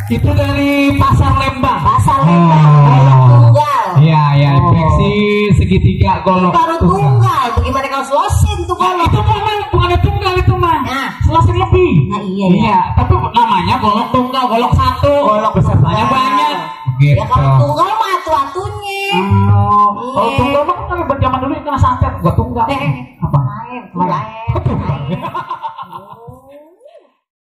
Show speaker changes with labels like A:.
A: Itu dari Pasar Lembang.
B: Pasar Lembang, golok tunggal.
A: Iya, ya, infeksi segitiga golok
B: baru tunggal. Bagaimana kalau selosin tuh golok?
A: Itu mah bukan tunggal itu mah.
B: Nah,
A: selosin lebih.
B: Nah, iya,
A: iya. Tapi namanya golok tunggal, golok satu.
B: Golok
A: pesertanya banyak. Gitu.
B: Ya kalau tunggal mah atu-atunya.
A: Kalau tunggal mah kan zaman dulu kena santet, gua tunggal.
B: Apa? Lain.